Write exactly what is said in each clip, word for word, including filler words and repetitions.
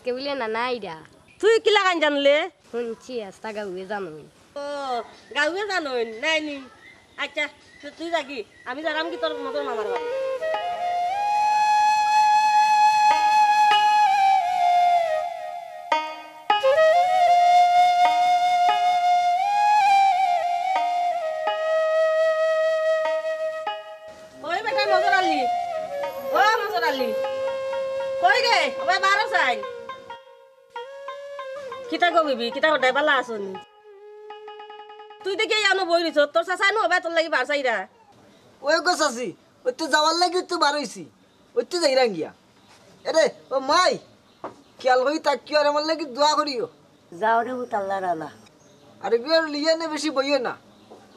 কে বুলে না, না, ইরা। তুই কিলাখান জানলে? হুনছি, আস্তা গাউয়ে জানইন। ও, গাউয়ে জানইন, নায় নি? আচ্ছা, তো তুই যাগি, আমি যাইরাম কি তোর মজর মামার বাড়ি। ওই বেটা মজর আলী, ও মজর আলী, কই রে? ওবা বারো চাই। কিতা গো বিবি, কিতা কররায়, বালা আছো নি? তুই দেখি ইয়ানো বই রইছস, তোর চাচায় নু ওবা তোর লাগি বার চাইরা। ওই গো চাচি, ওই তো যাওয়ার লাগি তো বার অইছি, ওই তো যাইরাম গিয়া। এরে, ও মাই, খেয়াল করি থাকিও আর আমার লাগি দোয়া করিও। যাও রে পুত, আল্লার আলা। আরে বিয়ার লিয়া নে বেশি বইও না।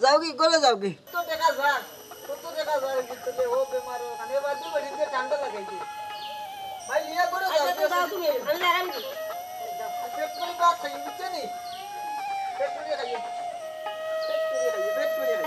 যাওগি, ঘরো যাওগি। কত টেকা যার, কত টেকা যার, কিন্তু ও বেমার, ওখানে বাদ দিয়ে বাড়িতে ঠান্ডা লাগাই দে। ভাই, লিয়া ঘরো যাও, আচ্ছা, তো যাও তুমি, আমি দাঁড়ান কি? পেট করে ভাত খাই, বুঝছো নি? পেট করে খাইও। পেট করে খাইও, পেট করে খাইও।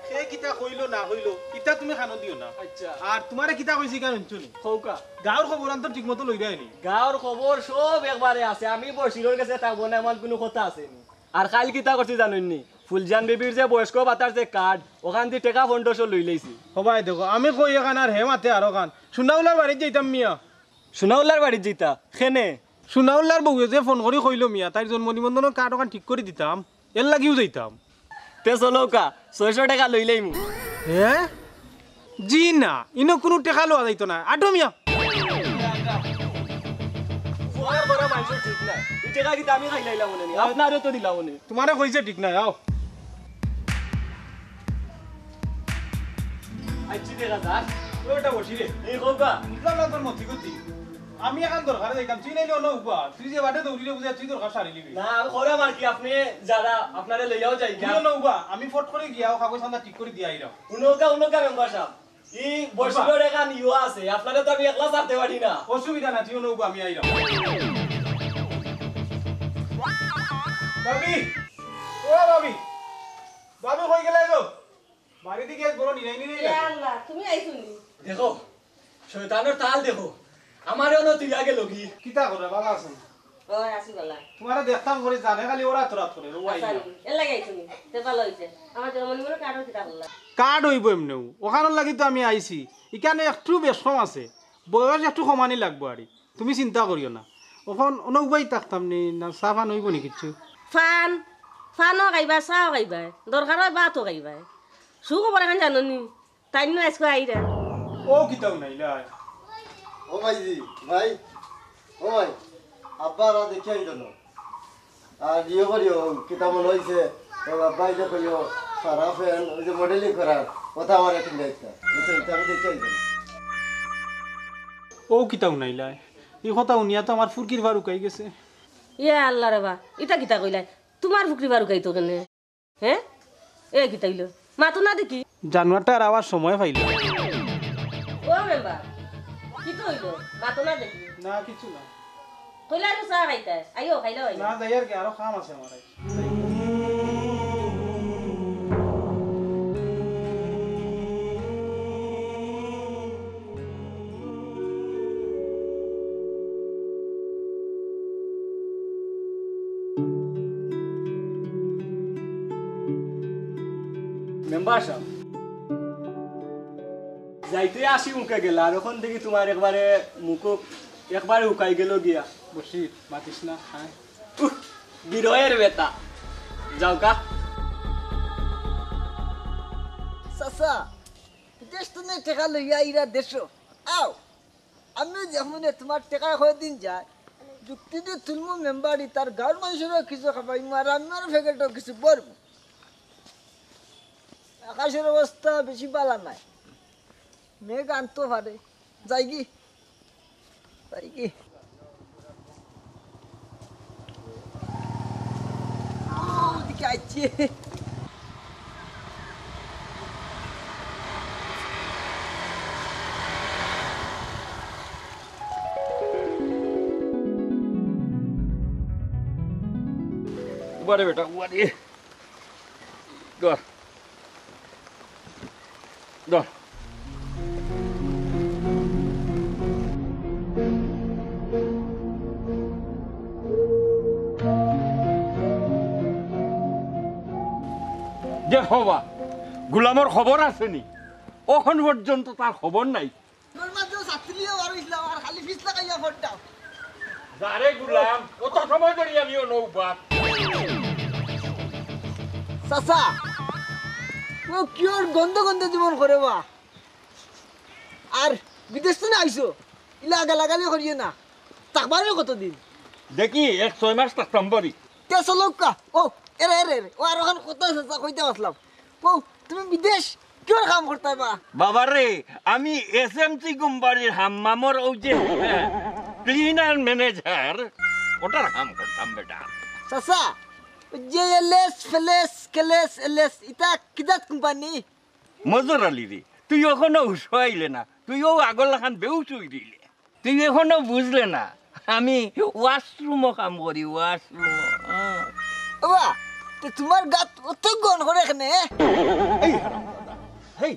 কে কিতা কইলো না কইলো, ইতা তুমি কানো দিও না। আচ্ছা। আর তুমারে কিতা কইছি, ইখান হুনছো নি? কউক্কা। গাউর খবর আনতো ঠিক মতো লইরায় নি। গাউর খবর সব একবারে আছে। আমি বশিরর গেছে থাকবো না, এমন কুনু কথা আছে নি। আর কাইল কিতা করছি জানইন নি? ফুলজান বিবির যে বয়স্ক ভাতার যে কার্ড, ওখান দি টেকা পনরোশো লইলাইছি। ও ভাই দেখো, আমি কই এখান আর হে মাতে আরোখান। সুনাউল্লার বাড়িত যাইতাম মিয়া। সুনাউল্লার বাড়িত যাইতা? কেনে? সুনাউল্লার বউয়ে যে ফোন করি কইলো মিয়া, তাইর জন্ম নিবন্ধনর কার্ড ওখান ঠিক করি দিতাম। এর লাগিউ যাইতাম। তে চলউক্কা, ছয়শো টেকা লইলাইমু। হে? জি না, ইনো কুনু টেকা লওয়া যাইতো না। আটো মিয়া। বড় বড় মানষর ঠিক না। ই টেকা কিতা আমি খাইলাইলাম অনে নি? আপনারেও তো দিলাম অনে। তুমারে কইছে ঠিক না, আও। আইচ্ছি দেখা যাক। ওটা বসি রে। এই কউক্কা। বুঝলাম না তোর মতি গতি। আমি এখান দরকারে যাইতাম, তুই নাইলে অনো উবা। তুই যে বাটে দৌড়িলে বুঝে তুই দরকার সারি নিবি। না, আমি কইরাম আর কি, আপনে যারা আপনারে লইয়াও যাই গিয়া। তুই অনো উবা, আমি ফট করি গিয়া ও কাগজ খান্দা ঠিক করি দিয়া আইরাম। উনকা, উনকা মেম্বার সাব। ই বশিরর এখান ইও আছে, আপনারে তো আমি একলা ছাড়তে পারি না। অসুবিধা না, তুই অনো উবা, আমি আইরাম। ভাবি, ও ভাবি, ভাবি কই গেলে গো? বাড়িত গিয়া বড় নিরাই নিরাই ইয়া লাগে। আল্লাহ, তুমি আইছো নি? দেখো, শয়তানর তাল দেখো। আমারে অনো তুই আগে লগি। কিতা করে, বালা আছো নি? ও, আছি বালা। তুমারে দেখতাম করি জানে খালি ওরা তোরা করে, ও আই আচ্ছা, না। এর লাগি আইছো নি? তে বালা অইছে। আমার জন্ম নিবন্ধনর কার্ডর কিতা করলা? কার্ড অইবো এমনেউ। ওখানর লাগি তো আমি আইছি। ইখানে একটু বেশ কম আছে। বয়স একটু কমানি লাগবো আরি। তুমি চিন্তা করিও না। অখন অনো উবাই থাকতাম নি, না চা পান অইবো নি কিচ্ছু? পান, পানও খাইবায়, চাও খাইবায়, দরকার অয় ভাতও খাইবায়। সুখবর এখান জানো নি? তাইন নু আইজকু আইরা। ও কিতাও নাই লাই। ও ভাইজি, ভাই, ও ভাই, আব্বা আর দেখি আইতো না। আর ইয়ে করিও, কিতা মনে অইছে, ও আব্বা ইয়ে করিও, সারা ফ্যান, ওই যে মডেলিং করার, ওটা আমার একটা দায়িত্ব। বুঝছেন? তো আমি দেখি আইতো না। ও কিতাও নাই লাই। ই কথা হুনিয়া তো আমার ফুরকির ভার উকাই গেছে। ইয়া আল্লাহ রে বা, ইতা কিতা কইলায়? তুমার ফুরকির ভার উকাইতো কেনে? হে? এ কিতা অইলো? মাতো না দেখি। জানোয়ারটার আবার সময় পাইল। ও মেম্বার, কিতা অইলো? মাতো না দেখি। না, কিচ্ছু না। কইলা আরো চা খাইতায়। আইও, খাইলাও আইও। না, যাই আর কি, আরো কাম আছে আমার। মেম্বার সাব, যাইতে আশি মুখে গেলা, আর অখন দেখি তুমার একবারে মুখ একবারে হুকাই গেল গিয়া। বশির, মাতিস না, আয়। উহ, বিরয়ের বেটা। যাও গা। চাচা, বিদেশ তনে টেকা লইয়া আইরা দেশো। আও, আমিও যেমনে তুমার টেকা কয়দিন যায়, যুক্তি দি তুলমু মেম্বারি, তার গাউর মানষরেও কিছু খাবাইমু, আর আমিও প্যাকেটো কিছু ভরমু। আকাশর অবস্থা বেশি বালা নায়, মেঘ আনতো পারে। যাইগি, যাইগি। ও, ওদিকে আইছে। উবারে বেটা, উবারে। ধর। ধর। দেখো বা, গুলামর খবর আছে নি? অখন পর্যন্ত তার খবর নাই। তোর মাঝে ছাত্রীও আর ইসলাম আর খালি ফিস লাগাইয়া ফোনটা। যারে গুলাম, অত সময় ধরি আমি অনো উবা। চাচা, ও কিওর গন্ধ গন্ধ জীবন করে বা। আর বিদেশ তো না আইছো, ইলা গালাগালি করিও না। থাকবারে কতদিন? দেখি, এক ছয় মাস থাকতাম পারি। তে চলউক্কা। ও, এরে, এরে, এরে। ও, আর অখান কথা আছে, যা কইতাম আছলাম। ও, তুমি বিদেশ কিওর কাম করতায় বা? বাবারে, আমি এসএমসি কোম্পানির হাম্মামর অউ যে, হ্যাঁ, ক্লিনার ম্যানেজার, ওটার কাম করতাম বেটা। চাচা, ওই যে এলএস, ফেলেস, কেলেস, এলএস, ইতা কি জাত কোম্পানি? মজর আলী রে, তুই অখনো হুশ আইলে না, তুই অউ আগর লাখান বেহুশ অই দিলে। তুই অখনো বুঝলে না, আমি ওয়াশরুমো কাম করি, ওয়াশরুমো। হ্যাঁ। বাবা, তে তুমার গাত অত গন্ধ করে কেনে? এই হারামজাদা, হেই,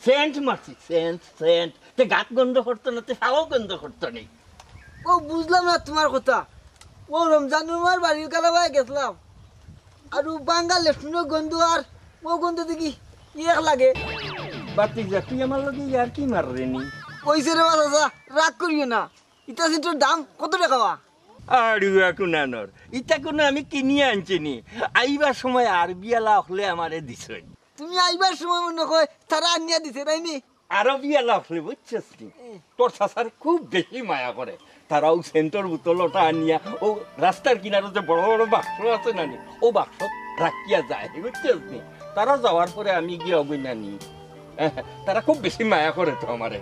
সেন্ট মারছি, সেন্ট, সেন্ট। তে গাত গন্ধ করতো না, তে ফাও গন্ধ করতো নি। ও, বুঝলাম না তুমার কথা। ও, রমজান মামার বাড়ির কালাবায় গেছলাম, আর ও বাঙ্গা লেট্রিনর গন্ধ আর ও গন্ধ দেখি এক লাগে। বাতিজা, তুই আমার লগে ইয়ার্কি মাররে নি? অইছে রে বা চাচা, রাগ করিও না। ইতা সেন্টর দাম কত টেকা বা? আর উয়া কুনানোর, ইতা কুনো আমি কিনিয়া আনছি নি। আইবার সময় আরবিয়ালা অকলে আমারে দিছইন। তুমি আইবার সময় মনে কয় তারা আনিয়া দিছে, তাই নি? আরবিয়ালা অকলে, বুঝছস নি? এ। তোর চাচারে খুব বেশি মায়া করে। তারা অউ সেন্টর বোতল ওটা আনিয়া অউ রাস্তার কিনারো যে বড় বড় বাক্স আছে না নি, অউ বাক্সত রাখিয়া যায়, বুঝছস নি? তারা যাওয়ার পরে আমি গিয়া অগুইন আনি। তারা খুব বেশি মায়া করে তো আমারে।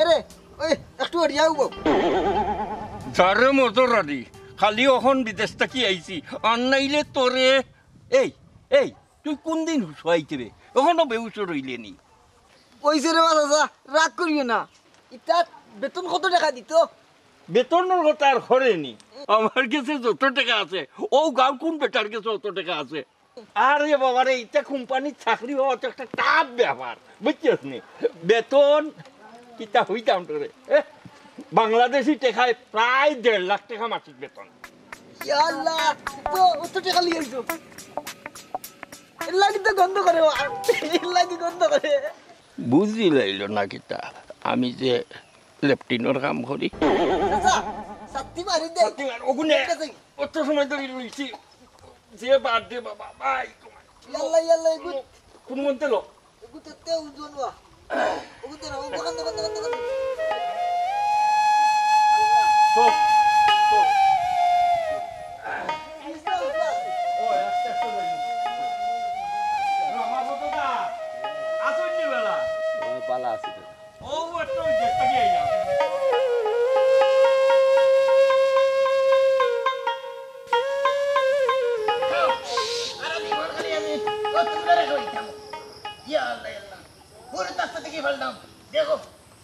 এরে, ওই একটু হরিয়া উবো। যারে মজর আলী, খালি অখন বিদেশ থাকি আইছি, আর নাইলে তোরে। এই, এই, তুই কুনদিন হুশ আইতে রে? অখনো বেহুশ রইলে নি? অইছে রে বা চাচা, রাগ করিও না। ইতা বেতন কত টেকা দিতো? বেতনর কথা আর করে নি। আমার গেছে যত টেকা আছে, অউ গাঁওর কুন বেটার গেছে অত টেকা আছে? আরে বাবা রে, ইতা কোম্পানির চাকরি পাওয়া তো একটা tough ব্যাপার, বুঝছস নি? বেতন কিতা কইতাম তোরে, এ, বাংলাদেশি টেকায় প্রায় দেড় লাখ টেকা মাসিক বেতন। ইয়া আল্লাহ, তো অত টেকা লই আইছো। এর লাগি তো গন্ধ করে, এর লাগি গন্ধ করে। বুঝিলাইলো না কিতা, আমি যে লেট্রিনর কাম করি। চাচা, ছাত্তি মারি দে। ছাত্তি মার, ওগুনে। ঠিক আছে। অত সময় ধরি রইছি। যে বাদ দে বাবা, ভাই, ইয়াল্লা, ইয়াল্লা, এগুত। কোন মন্তে লো? এগুত তে ওজন ওয়া। এগুত না, ওখান, ওখান, ওখান, ওখান। চল, চল। ও, আস্তে আস্তে যাই। রামাপদ দা, আছো নি বেলা? ও, বালা আছি তো। ও, একটা ওই গেটটা দিয়ে আইলাম। আর আমি মনে করি আমি কত দূরে রইতাম। ইয়া আল্লাহ, ইয়া আল্লাহ। পুরো রাস্তা থেকে ফেললাম। দেখো,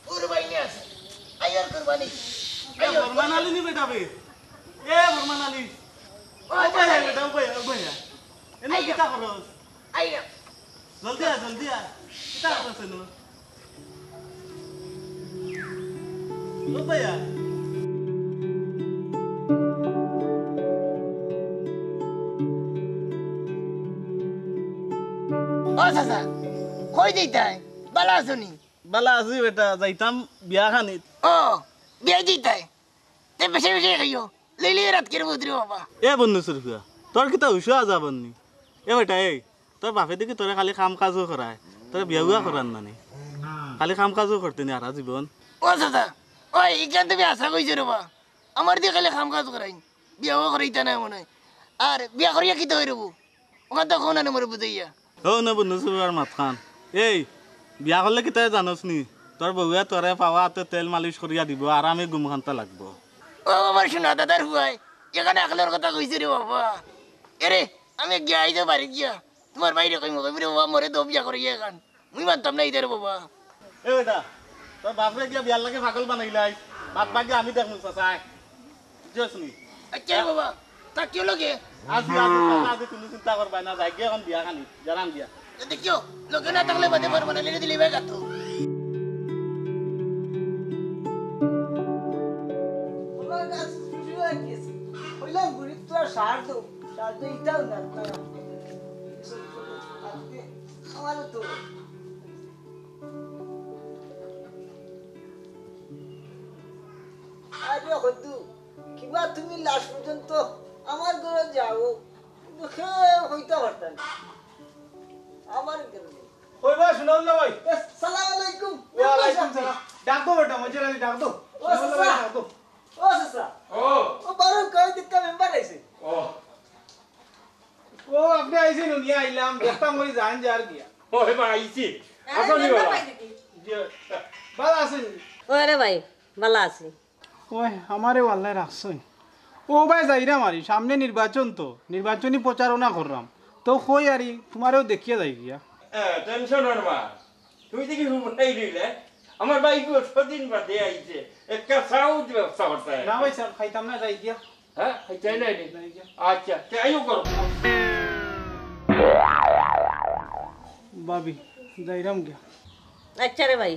কুরবানি আছে। আইয়ার কুরবানি। এ, আইয়ার। ফরমান আলী নি বেটা বে? এ, ফরমান আলী। ও, ও ভাইয়া, আচ্ছা। বেটা, ও ভাইয়া, ও ভাইয়া। এনে আইয়া। কিতা খরচ? আইয়া। জলদি আয়, জলদি আয়। কিতা আছে নো? ও ভাইয়া। ও চাচা, কই যাইতায়? বালা আছো নি? বালা আছি বেটা, যাইতাম বিয়া খানিত। ও, বিয়া যাইতায়? তে বেশি বেশি খাইও। লইলে রাত কেরে বুঝরে বাবা। এ বন্ধু সুরফিয়া, তোর কিতা হুশ আজাব নি? এ বেটা, এই, তোর বাপে দেখি তোরে খালি কাম কাজও করায়, তোরে বিয়া উয়া করার না নি? খালি কাম কাজও করতে নি হারা জীবন? ও চাচা, ওই, ইখান তুমি আশা কইছো রে বা। আমার দিয়ে খালি কাম কাজ করাইন, বিয়া উয়া করাইতা না মনে হয়। আর বিয়া করিয়া কিতা অইরবো? ওখান তো কও না মরে বুঝাইয়া। ও না বন্ধু সুরফিয়ার মাতখান। এই, বিয়া করলে কিতা জানোস নি? তোর বউয়ে তোরে পাওয়া আতে তেল মালিশ করিয়া দিব, আরামে ঘুম খান্তা লাগবো। ও আমার সোনা দাদার ফুয়ায়, ইখান আকলর কথা কইছে রে বাবা। এরে, আমি গিয়া আইতে পারি গিয়া। তোমার বাইরে কইমু, কইমু রে বাবা, মরে তো বিয়া করি ইখান। মুই মানতাম না ইতারে বাবা। এ বেটা, তোর বাপরে গিয়া বিয়ার লাগি পাগল বানাইলাই। বাদ বাকি আমি দেখমু চাচায়। বুঝছস নি? আচ্ছা রে বাবা, তা কিও লগে? আজি, আজি, চাচা, আজি কুনু চিন্তা করবায় না, যাই গিয়া অখন বিয়া খানি, জানাম দিয়া। এ দেখিও, লগে না থাকলে বাদে পারবো না, লেগে দিলে ভাই গাতো। কলার গাছ ফুটি হয়ে গেছে। কইলাম, গরিব তো আর সার দেও, সার দেও, ইটাও না, না। আমারও তো। আরে হদু, কিবা তুমি লাস্ট পর্যন্ত আমার ঘরো যাও, কিন্তু কেউ কইতা পারতা না। আমার ঘরো নেই। কইবা, শুনাও না ভাই। এ, সালাম আলাইকুম। ওয়ালাইকুম সালাম। ডাক দো বেটা, মজির আলী, ডাক দো। ও, শুনাও না ভাই, চাচা। ডাক দো। ও, চাচা। ও। ও, বারো কই দিতা মেম্বার আইছে। ও। ও, আপনে আইছেন, উনি আইলাম, দেখতাম ওই যান যার গিয়া। ও, এবার আইছি। আরে, আসো নি মেম্বার বাবা। ভাই দেখি। জি, ভালো আছেন? ওরে ভাই, ভালো আছি। ওই, আমারে আল্লায় রাখছইন। ও ভাই, যাইরাম আরি, সামনে নির্বাচন তো, নির্বাচনী প্রচারণা কররাম। তো কই আরি, তুমারেও দেখিয়া যাই গিয়া। এ, টেনশন অর মা, তুমি দেখি হুবলাই রইলে, আমার ভাই কতদিন বাদে আইছে, একটা চাও ব্যবস্থা করতে হয়। না ভাই সাহেব, খাইতাম না, যাই গিয়া। হ্যাঁ, খাইতে হয় না নি? যাই গিয়া। আচ্ছা, তে আইও করো। ভাবি, যাইরাম গিয়া। আচ্ছা রে ভাই।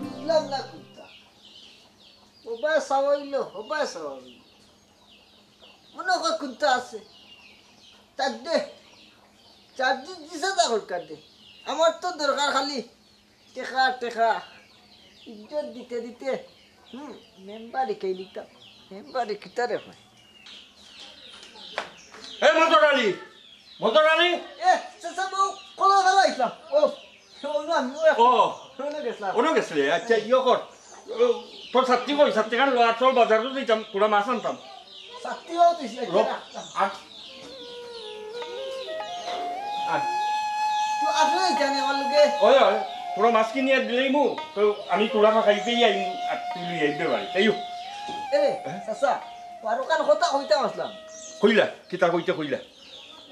বুঝলাম না কুন্তা। ওবায় চাওয়াইলো, ওবায় চাওয়াইলো। মনো কয় কুন্তা আছে। তার দে। চার দিন দিছে তা করকার দে। আমার তো দরকার খালি টেকা, টেকা। ইজ্জত দিতে দিতে, হুম, মেম্বারি কেই লিতাম। মেম্বারি কিতারে কয়? এ মদর আলী, মদর আলী। এ, চাচা, বউ, কলা খালা আইছলাম। ও, ও, না, আমি ও, ও। ওনো গেছলাম। ওনো গেছলে? আচ্ছা, ইয়ে কর। ও, তোর ছাত্তি কই? ছাত্তি খান ল, আর চল বাজারো যাইতাম, কুড়া মাছ আনতাম। ছাত্তি ও তুই, র, আচ্ছা। আর আর তো আপনি জানে আমার লগে। ওই, ওই, তোরা মাছ কিনিয়া দিলেই মু, তো আমি তোরা খাইতেই আইমু, আর তুই লই আইবে বাড়ি, তাই ও? এ, চাচা, বারো কান কথা কইতাম আসলাম। কইলা, কিতা কইতে কইলা?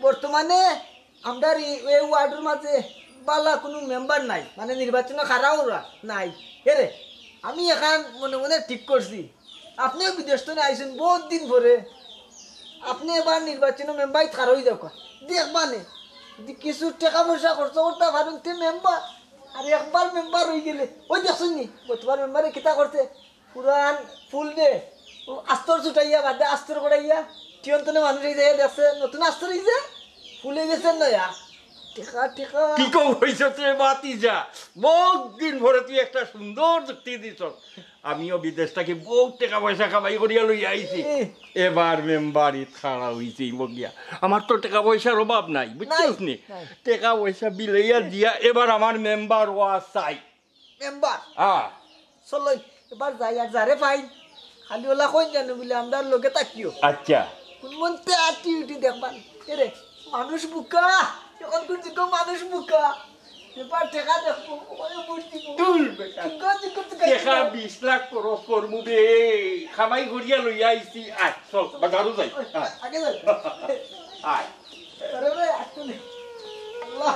বর্তমানে আমরার ই, এই ওয়ার্ডর মাঝে বালা কুনু মেম্বার নাই, মানে নির্বাচনো খাড়াও ওরা নাই। এরে, আমি এখান মনে মনে ঠিক করছি, আপনেও বিদেশ তনে আইছইন বহুত দিন পরে, আপনে এবার নির্বাচনো মেম্বারিত খাড়া অই যাউক্কা। দেখবা নে, যদি কিছু টেকা পয়সা খরচ করতা পারইন তে মেম্বার, আর একবার মেম্বার অই গেলে, ওই দেখছইন নি, গতবার মেম্বারে কিতা করছে? পুরান ফুল দে, ও আস্তর ছুটাইয়া বাদে আস্তর করাইয়া, টিয়ন তনে মানুষ এই জায়গায় দেখছে, নতুন আস্তর অইছে, ফুল অই গেছে নয়া। টেকা, টেকা। কি কম অইছে রে ভাতিজা? বহুত দিন পরে তুই একটা সুন্দর যুক্তি দিছস। আমিও বিদেশ থাকি বহুত টেকা পয়সা কামাই করিয়া লইয়া আইছি। এ। এবার মেম্বারিত খাড়া অইছি বগিয়া। আমার তো টেকা পয়সার অভাব নাই, বুঝছস নাই, নি? নাই। টেকা পয়সা বিলাইয়া দিয়া এবার আমার মেম্বার অওয়া চাই। মেম্বার? হ্যাঁ। চলো, এবার যাই আর যারে পাই, খালি ওলা কইন জানো বুলে আমরার লগে থাকিও। আচ্ছা। কোন মন্তে আটি উঠি দেখবা নে। এরে, মানুষ বুকা, এখন কোন যুগ মানুষ বুকা। এবার টেকা দেখবো, ওরে ভোট দিব। দূর বেটা। যুগ যুগ তো টেকা বিশ লাখ খরচ করমু বে, কামাই করিয়া লইয়া আইছি। আয়, চল, বাজারো যাই। আয়। আগে যাই। আয়। আরে রে, আটকুনি। আল্লাহ।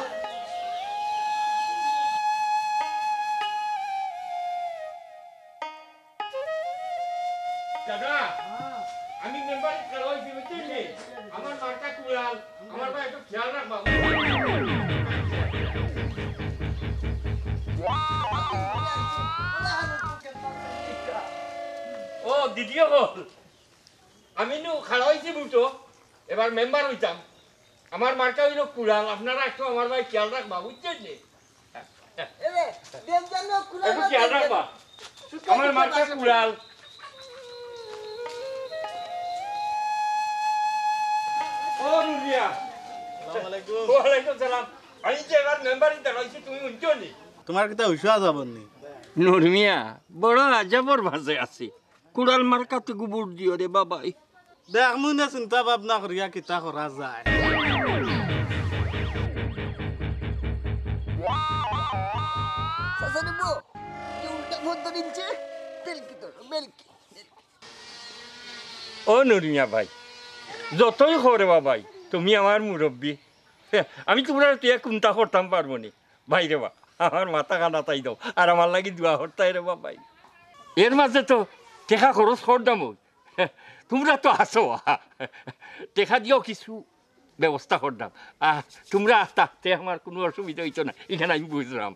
দাদা, আমি মেম্বারি খাড়া অইছি, বুঝছইন নি? আমার মার্কা কুড়াল, আমার ভাই একটু খেয়াল রাখবা। ও, দিদি অকল, আমি নু খাড়া অইছি বুঝছো, এবার মেম্বার অইতাম। আমার মার্কা অইলো কুড়াল, আপনারা একটু আমার ভাই খেয়াল রাখবা, বুঝছইন নি? এরে, দেন যেন কুড়াল একটু না খেয়াল দেন রাখবা। যেন। আমার মার্কা কুড়াল। ও রুজিয়া। আসসালামু আলাইকুম। ওয়ালাইকুম সালাম। আমি যে এবার মেম্বারি দাঁড়াইছি, তুমি হুনছো নি? তুমার কিতা হুশ যাবর নি? নুরমিয়া, বড় আজবর মাঝে আছি। কুড়াল মার্কাত গু ভোট দিও রে বাবাই। দেখমু নে চিন্তা ভাবনা করিয়া কিতা করা যায়। চাচা নিব, কি উল্টা ফোন তো নিচ্ছে, বেলকি তো, বেলকি। ও নুরমিয়া ভাই, যতই কও রে বাবাই, তুমি আমার মুরব্বি। আমি তুমরারে তুই কুন্তা করতাম পারমু নি। ভাই রে বা, আমার মাথা খানা তাই দাও, আর আমার লাগি দোয়া করতায় রে বাবাই। এর মাঝে তো টেকা খরচ করতাম অই। তুমরা তো আছো, টেকা দিয়াও কিছু ব্যবস্থা করতাম। আহ, তুমরা আস্তা, তে আমার কুনু অসুবিধা অইতো না, ইখান আমি বুঝরাম।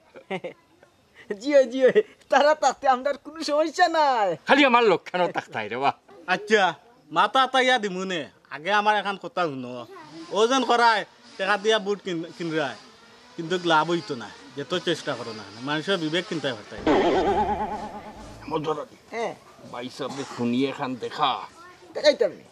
জি অয়, জি অয়, তারা থাকতে আমরার কুনু সমস্যা নাই। খালি আমার লোক কেন থাকতাই রে বা? আচ্ছা, মাথা আতাইয়া দিমুনে, আগে আমার এখান কথা হুনো। ও যেন করায়, টেকা দিয়া বুট কিন-, কিনরায়, কিন্তু লাভ অইতো না, যত চেষ্টা করো না, মানুষের বিবেক কিনতে পারতাই। মজা লাগে। হ্যাঁ। ভাই সাহেব, শুনিয়ে এখান দেখা। দেখাইতাম নি।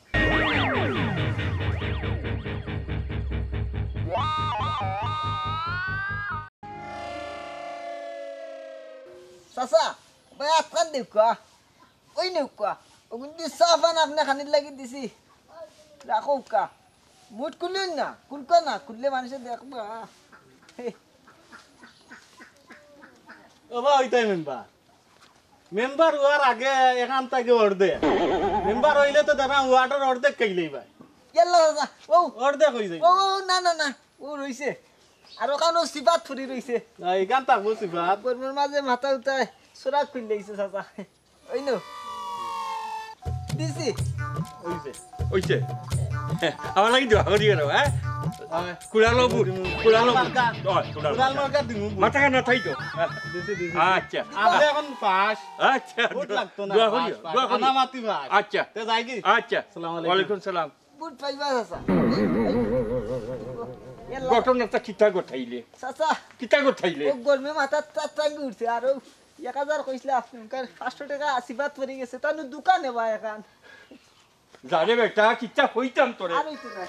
চাচা, ভাই, আতখান দেউক্কা। ওই নেউক্কা। ও কিন্তু চা পান আপনে খানির লাগি দিছি। রাখউক্কা। মুট খুলইন না, খুলকা না, খুললে মানুষে দেখবা। ও বা, ওইটাই মেম্বার। মেম্বার অওয়ার আগে এখান থাকি অর্ধেক। মেম্বার অইলে তো দাদা ওয়ার্ডর অর্ধেক খাইলেই ভাই। ইয়াল্লা চাচা, ও। অর্ধেক অই যায়। ও, ও, না, না, না, ও রইছে। আর ওখানো সিফাত ফুরি রইছে। না, এখান থাকবো সিফাত। গরমর মাঝে মাথা উঠায়, সোরা খুললে আইছে চাচা। ওই নো। দিছি। অইছে। অইছে। আমার লাগি দোয়া করিও না, হ্যাঁ? হয়। কুড়ালো বুট, কুড়ালো বুট। মার্কা। হয়, কুড়ালো কুড়াল মার্কা। মার্কা দিমু বুট। মাথা কানা থাই তো। হ্যাঁ। দিছি, দিছি। আচ্ছা। আপনি এখন পাস। আচ্ছা। ভোট লাগতো না, দোয়া করিও, পাস, পাস। দোয়া করিও। আনামাতি পাস। আচ্ছা। তে যাই কি? আচ্ছা। আসসালামু আলাইকুম। ওয়ালাইকুম সালাম। বুট পাইবা চাচা। ঘটনাটা কিতা ঘটাইলে? চাচা। কিতা ঘটাইলে? ও গরমে মাথা তা-, তাঙ্গি উঠছে। আর ও এক হাজার কইছিলা আপনি, ওখান পাঁচশো টেকা আসিবাদ পড়ে গেছে। তানু দোকানে বা এখান। জানে বেটা, কিতা কইতাম তোরে? আর হইতো না।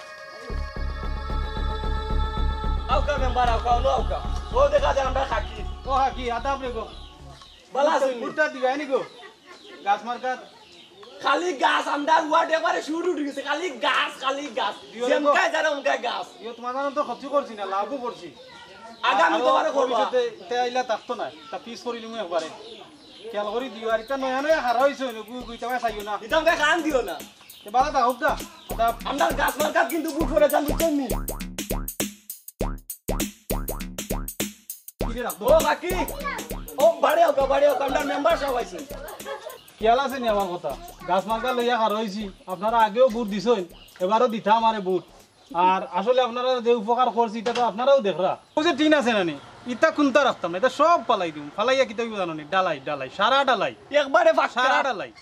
আউকা মেম্বার, আউকা, অনো আউকা। ও দেখা যায় আমরা খাকি। ও খাকি, আদাব রে গো। বালা আছেন নি? ভুট্টা দিবা নি গো? গাছ মার্কাত। খালি গাছ, আমরার ওয়ার্ড একবারে শুরু উঠি গেছে। খালি গাছ, খালি গাছ। দিও রে গো। যেমকায় যারা অমকায় গাছ। ইয়ো, তোমার জানো তো ক্ষতি করছি না, লাভও করছি। আগামী আরো তোমারে করবা। ভবিষ্যতে তে আইলা থাকতো না, তা পিস করি লিমু একবারে। খেয়াল করি দিও, আর ইতা নয়া নয়া হারা হইছে, নু গু-, গুইতা ভাই খাইও না। ইতা আমাকে কান দিও না। এ বালা দা, হোক দা। দা। আমরার গাছ মার্কাত কিন্তু বুট করে যান, বুঝছেন নি? কিরে রাখবো? ও কাকি, ও বাড়ি হোক, বাড়ি হোক, আমরার মেম্বার সাব আইছে। খেয়াল আছে নি আমার কথা? গাছ মার্কা লইয়া হারা হইছি, আপনারা আগেও বুট দিছইন, এবারও দিতা আমারে বুট। আর আসলে আপনারা যে উপকার করছি, ইটা তো আপনারাও দেখরা। ওই যে টিন আছে না নি, ইটা কুনটা রাখতাম না, ইটা সব ফালাই দিমু। ফালাইয়া কিতা অইবো জানো নি? ডালাই, ডালাই, সারা ডালাই। একবারে পাক্কা। সারা ডালাই।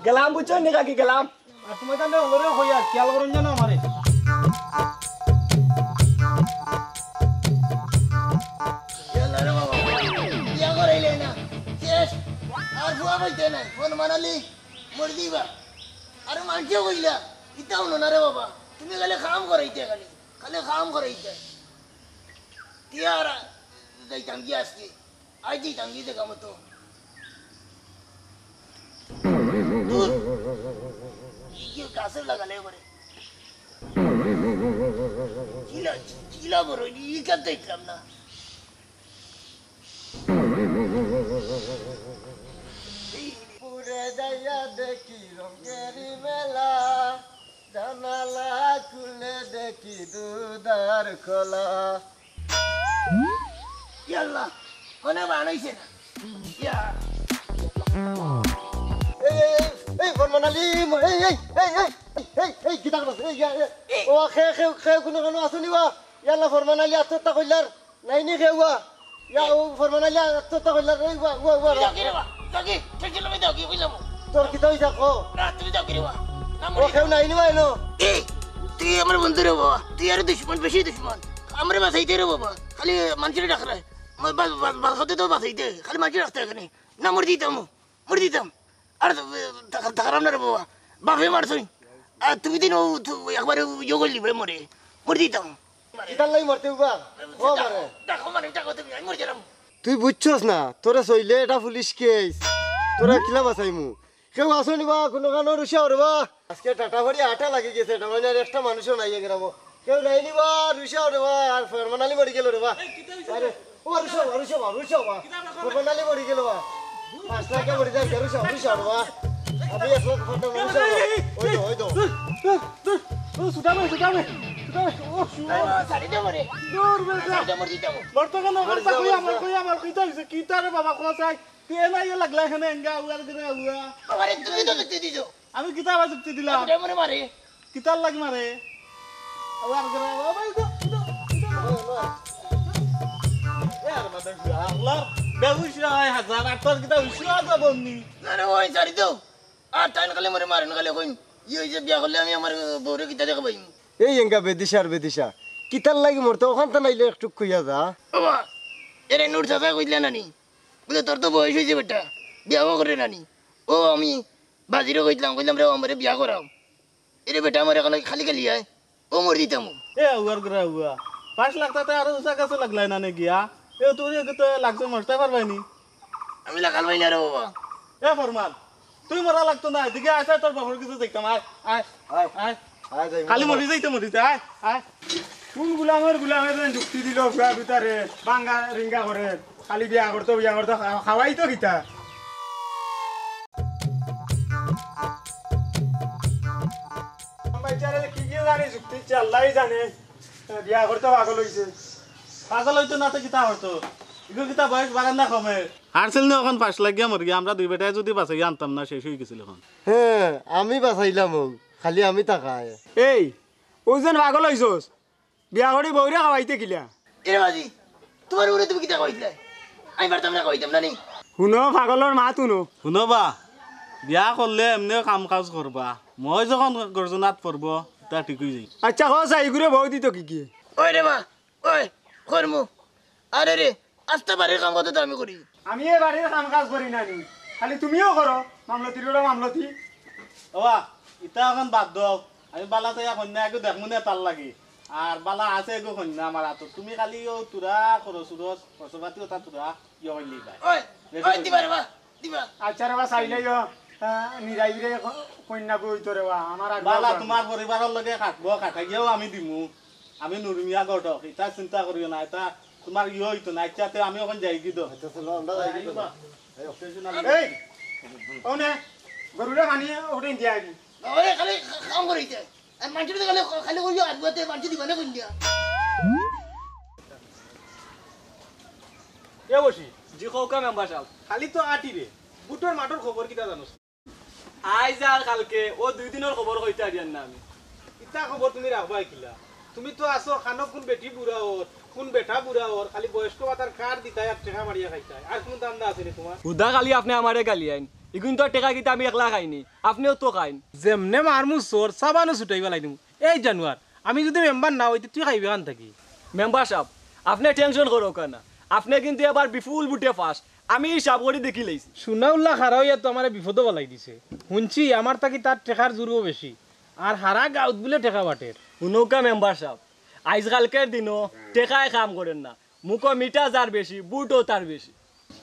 গেলাম, বুঝছো নি কাকি, গেলাম। আর তুমি তাহলে ওরে কইয়া খেয়াল করুন যেন আমারে। গেল রে বাবা, বিয়া করাইলে না, শেষ। আর ফুয়া পাইতে নাই, ফোন মানালি, মরি দিবা। আরে মানষেও কইলা, ইতা হুনো না রে বাবা, তুমি খালি কাম করাইতে, খালি, খালি কাম করাইতে। তে আর যাইতাম কি আজকে? আইজ যাইতাম কি দেখা মতো? ধুর, কি, কি গাছে লাগালে এবারে? কিলা, কিলা বড়, ই কাজ দেখলাম না। পুরে যাইয়া দেখি রঙের মেলা, জানালা খুলে দেখি দুধার খোলা। ইয়াল্লা, কোনে বানাইছে না? ইয়া। এই, এই, এই, এই, ফরমান আলী, ম-, এই, এই, এই, এই, এই, এই, কিতা করছ? এই, ইয়া, ইয়া। এই। ও, খে, খে, খে, কুনু কানো আছনি বা? ইয়াল্লা, ফরমান আলী আত্মহত্যা করলার। নাই নি খেউয়া। ইয়া, ও ফরমান আলী আত্মহত্যা করলার। এই, ওয়া, ওয়া, ওয়া, তুই ওয়া। যাও কি রে বা? যাও কি? ঠেক ছিল, আমি যাও কি? কইলাম। তোর কিতা হইছে, ক? না, তুমি যাও কি রে বা? না, ও, মরি কেউ যাও। নাই নি বা এনো। এই, তুই আমার বন্ধু রে বাবা। তুই আরো দুশমন, বেশি দুশমন। আমরে বাঁচাইতে রে বাবা। খালি মানুষের ডাকরে। মা-, বা-, বা-, বাঁচাতে তো বাঁচাইতে। খালি মানুষের ডাকতে এখানে। না, মরি দিতাম। মরি দিতাম। আর তো, তা-, তা-, খারাপ না রে বাবা। বাপে মারছইন। আর তুমি দিন ও, তো একবারে ইয়ে করলি বে মরে। মরি দিতাম। কিতার লাগি মরতে উবা? ও মারে। দেখো মানে, দেখো তুমি, আমি মরে গেলাম। তুই বুঝছস না, তোরে সইলে এটা পুলিশ কেস। তোরা কিলা বাঁচাইমু? কেউ আছনি বা, কুনু কানো রুশাও রে বা। আজকে টাটা ভরি আটা লাগি গেছে, এটা মানে আর একটা মানুষও নাই এই গ্রামো। কেউ নাই নি বা, রুশাও রে বা, আর ফরমান আলী মরি গেল রে বা। আরে, ও রুশাও বা, রুশাও বা, রুশাও বা। ফরমান আলী মরি গেল বা। পাঁচ লাখে মরি যায়, রুশাও, রুশাও রে বা। আমি এক লাখ ফরমান আলী রুশাও বা। ওই তো, ওই তো। ও, ছুটা ভাই, ছুটা ভাই, ছুটা ভাই, ও, ও, ছাড়ি দে মরে। দূর বেটা। ছাড়ি দে মরে দিতাম। বর্তমানে মরে অবস্থা যা, কই মরে আমার, যা। কই আমার, কিতা হইছে? কিতা রে বাবা, কোথায়? তুই এ না ইয়ে লাগলা এখানে, এঙ্গা, উয়ার করে উয়া। আরে তুমি তো দেখতে দিছো। আমি কিতা আবার যুক্তি দিলাম? ওটা মনে মারে। কিতার লাগি মারে? উয়ার করে, ও ভাই, উঠো, উঠো, উঠো। এ আর মাথা ঘুরা, আল্লাহ। উইশো আয় হাজার, আর তোর কিতা উইশো আজাব অইনি? আরে ওই সারি তো। আর তাইন খালি মরে মারেন খালি কইন। ই অইছে বিয়া করলে আমি আমার বউরে কিতা দেখাইমু? এই এঙ্গা বেদিশার বেদিশা, কিতার লাগি মরতে অখানতা নাইলে একটু কইয়া যা। বাবা, এরে নুর চাচা কইলা নানি? বুলে তোর তো বয়স অইছে বেটা, বিয়াও করে নানি। ও আমি বাজিরে কইলাম, কইলাম রে আমারে বিয়া করাও। এরে বেটা আমারে খালি খালি খালি আয়। ও মরি দিতাম। এ আউয়ার গুড়া আউয়া। পাঁচ লাখ টাকা আরো উঁচা গাছে লাগলাই না নে গিয়া। এ তোর এগু তো লাগছে মস্তা পারবাইনি। আমি লাগাল পাই না রে বাবা। এ ফরমান, তুই মরা লাগতো না। এদিকে আয়, আয়, তোর বাবার কাছে যাইতাম। আয়, আয়, আয়, আয়। আয়, যাই, খালি বাবা। মরি যাইতে মরি যা, আয়, আয়। কোন গুলামের গুলামে যেন যুক্তি দিল, পুরা ভিতরে বাঙ্গা রিঙ্গা করে। খালি বিয়া করতো, বিয়া করতো, খা-, খাওয়াই তো কিতা? বাচ্চারা যে কি কি জানি যুক্তি দিচ্ছে, আল্লাহই জানে। বিয়া করতো পাগল হইছে। পাগল হইতো না তো কিতা করতো? ইগো কিতা বয়স বাড়ার না কমে? হারছিল না অখন পাঁচ লাখ গিয়া মরি গিয়া, আমরা দুই বেটায় যদি বাঁচাইয়া আনতাম না, শেষ হয়ে গেছিল অখন। হ্যাঁ, আমি বাঁচাইলাম ও, খালি আমি তাকায়। এই, ওই যেন পাগল হইছস, বিয়া করি বউরে খাওয়াইতে কিলা? এরে বাজি, তোমার উপরে তুমি কিতা কইছিলে? আমি পারতাম না, কইতাম না নি। হুনো, পাগলর মাত হুনো। হুনো বা, বিয়া করলে এমনেও কাম কাজ করবা। মই যখন গর্জনাত পড়বো, তা ঠিক হয়ে যাই। আচ্ছা, কও চাই, ইগুরে বউ দিত কি কি? ওই রে মা, ওই, কর্ম। আরে রে, আস্তা বাড়ির কাম কত তো আমি করি। আমি এ বাড়ির কাম কাজ করি না নি, খালি তুমিও করো, মামলতির ওরা মামলতি। ওবা, ইতা এখন বাদ দাও। আমি বালা চাইয়া কইন্যা একটু দেখমু নে তার লাগি। আর বালা আছে এগো কইন্যা আমার আতো। তুমি খালি ও তুরা খরচ উরচ, খরচপাতি ওটা তুরা ইয়ে হইলি ভাই। ওই, ওই, দিবা রে বা, দিবা। আচ্ছা রে বা, চাইলে ইয়ো, আহ, নিরাই দিলে ক-, কইন্যা গো হইতো রে বা, আমার আর বালা বালা। তোমার পরিবারের লগে খাটবো, খাটাই গিয়াও আমি দিমু। আমি নুরমিয়া ঘটক, ইতা চিন্তা করিও না, ইতা তোমার ইয়ে হইতো না। আচ্ছা, তে আমি এখন যাই কি দো। আচ্ছা, চলো, আমরা যাই কি দো। এই, ওনে, গরুরে পানি ওটা ইন্ডিয়া আইবি। বাবারে, খালি কাম করিতে। আর মানুষের খালি, খালি কইও, আর বুয়াতে মানুষ দিবা না কইন্যা। এ বসি। জি, কউক্কা মেম্বার সাব। খালি তো আটি রে। বুটর মাঠর খবর কিতা জানোস? আইজ আর কালকে, ও দুই দিনর খবর কইতা পারিয়ার না আমি। ইতা খবর তুমি রাখবায় কিলা? তুমি তো আছো খানো কোন বেটি বুড়া ওর, কোন বেটা বুড়া ওর, খালি বয়স্ক ভাতার কার্ড দিতায় আর টেকা মারিয়া খাইতায়, আর কোন ধান্দা আছে নি তোমার? হুদা খালি আপনে আমারে গালি আইন, ইগুন তো টেকা কিতা আমি একলা খাইনি, আপনেও তো খাইন। যেমনে মারমু চোর, সাবানও ছুটাইবা লাই দিমু। এই জানোয়ার, আমি যদি মেম্বার না হইতে তুই খাইবে কান থাকি? মেম্বার সাব, আপনে টেনশন করউক্কা না, আপনে কিন্তু এবার বিপুল ভোটে পাস। আমি হিসাব করি দেখিলাইছি। সুনাউল্লা খাড়া হইয়া তো আমারে বিপদও বালাই দিছে। হুনছি আমার থাকি তার টেকার জোরও বেশি। আর হারা গাউত বুলে টেকা বাটের। হুনউক্কা মেম্বার সাব, আইজকালকের দিনও টেকায় কাম করের না। মুখো মিঠা যার বেশি, বুটও তার বেশি।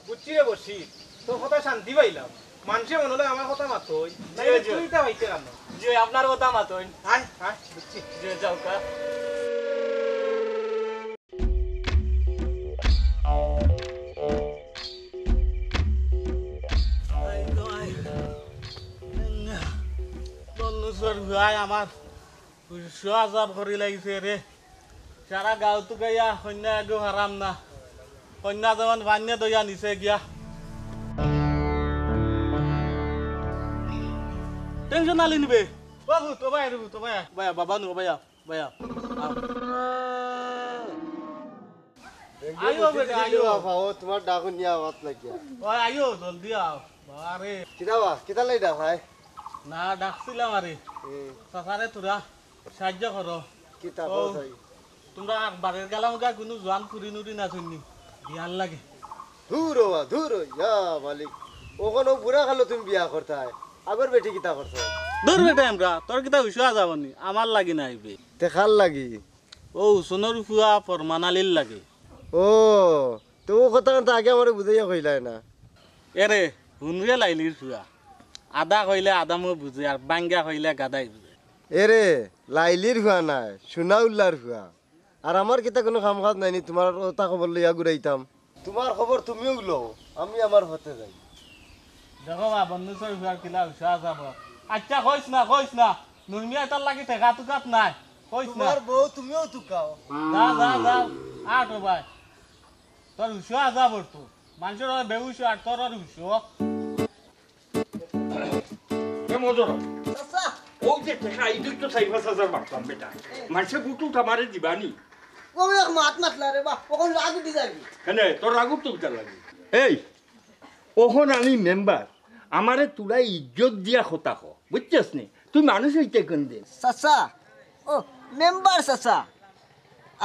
বুঝছি রে বসি, তোর কথা শান্তি পাইলাম। মানষে মনে হলে আমার কথা মাতইন, নাইলে জি। তুই ইতা পাইতে কেন? জি, আপনার কথা মাতইন। আয়, আয়, বুঝছি। জি, যাউক্কা। বন্ধু সর ভাই আমার উইশো আজাব করি লাগিছে রে। সারা গাউত তুকাইয়া কইন্যা এগু হারাম না। কইন্যা যেমন পানিয়ে দইয়া নিছে গিয়া। টেনশন আলি নিবে। ও ভূত, ও ভাই, রে ভূত, ও ভাই, ভাই, বাবা নু, ভাই। ভাইয়া, আও। আইও বেটা, আইও। বাবা, ও তোমার ডাক হুনিয়া আওয়াজ লাগিয়া। ওই আইও, জলদি আও। বাবা রে। কিতা বা, কিতা লাগি ডাক ভাই? না, ডাকছিলাম আরে। হুম। চাচারে তোরা সাহায্য করো। কিতা ও, করো তাই? তোমরা আর বাড়ির গেলাম গা কোনো জোয়ান ফুরি নুরি না শুননি। বিয়ার লাগে। দূর হওয়া, দূর হও, ইয়া মালিক। ওখানে বুড়া খালো তুমি বিয়া করতায়। আগর বেটি কিতা করছো? দূর বেটা আমরা, তোর কিতা উইশো আজাব নি? আমার লাগি না আইবে। তে কার লাগি? ও হুসনর ফুয়া ফরমান আলীর লাগি। ও, তো ও কথা তো আগে আমারে বুঝাইয়া কইলায় না। এরে, হুনরে লাইলির ফুয়া। আধা কইলে আধা মো বুঝে, আর বাঙ্গা কইলে গাধাই বুঝে। এরে, লাইলির ফুয়া নায়, সুনাউল্লার ফুয়া। আর আমার কিতা কোনো কাম কাজ নাই নি, তোমার ওটা খবর লইয়া ঘুরাইতাম। তোমার খবর তুমিও লও, আমি আমার হতে যাই। দেখো বা, বন্ধু সই ফুয়ার কিলা উৎসাহ আছে আবার। আচ্ছা, কইস না, কইস না। নুরমিয়া এটার লাগি টেকা তুকাত নাই। কইস না। তোমার বউ তুমিও তুকাও। যা, যা, যা। আট ও ভাই। তোর উৎসাহ আছে আবার তো। মানুষের হয় বেউস আর তোর আর উৎসাহ। এ মজর। চাচা। ও যে টেকা, এই দুই তো চারি পাঁচ হাজার মারতাম বেটা। মানষে বুটুট আমারে দিবানি। ও এক মাত মাতলা রে বা, ওখান রাগ উঠি যাবি। কেনে, তোর রাগ উঠতো কিতার লাগি? এই, অখন আমি মেম্বার, আমারে তোরা ইজ্জত দিয়া কথা ক, বুঝছস নি? তুই মানুষ অইতে কুনদিন? চাচা, ও মেম্বার চাচা,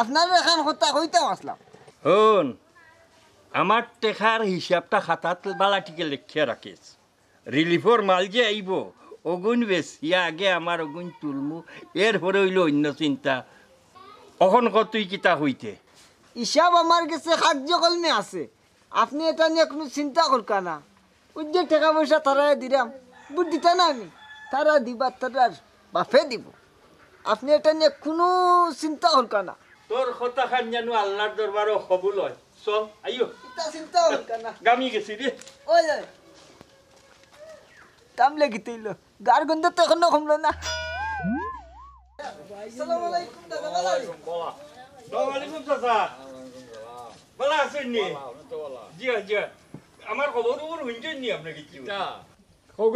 আপনারে এখান কথা কইতাম আছলাম। হুন, আমার টেকার হিসাবটা খাতাত বালা টিকে লেখিয়া রাখিস। রিলিফর মাল যে আইবো, অগুইন বেচিয়া আগে আমার অগুইন তুলমু, এরপরে অইলো অইন্য চিন্তা। অখন ক তুই কিতা কইতে? হিসাব আমার গেছে কাগজে কলমে আছে, আপনে ইটা নিয়া কুনু চিন্তা করকা না। অউ যে টেকা-পয়সা তারারে দিরাম, ভুট দিতা না আমি, তারা দিবা, তারার বাপে দিবো। আপনে ইটা নিয়া কুনু চিন্তা করকা না। তোর কথাখান যেন আল্লার দরবারো কবুল অয়। চল, আইও। ইতা চিন্তা করকা না। গামি গেছি রে। ওই, ওই। কাম লেগিতে অইলো। গার গন্ধ তো অখনো কমলো না। আসসালামু আলাইকুম দাদা, ভালা আছইন? আসসালামু আলাইকুম চাচা। ভালা আছইন নি? জি অয়, জি অয়। আমার খবর-টবর হুনছইন নি আপনে কিচ্ছু? কিতা?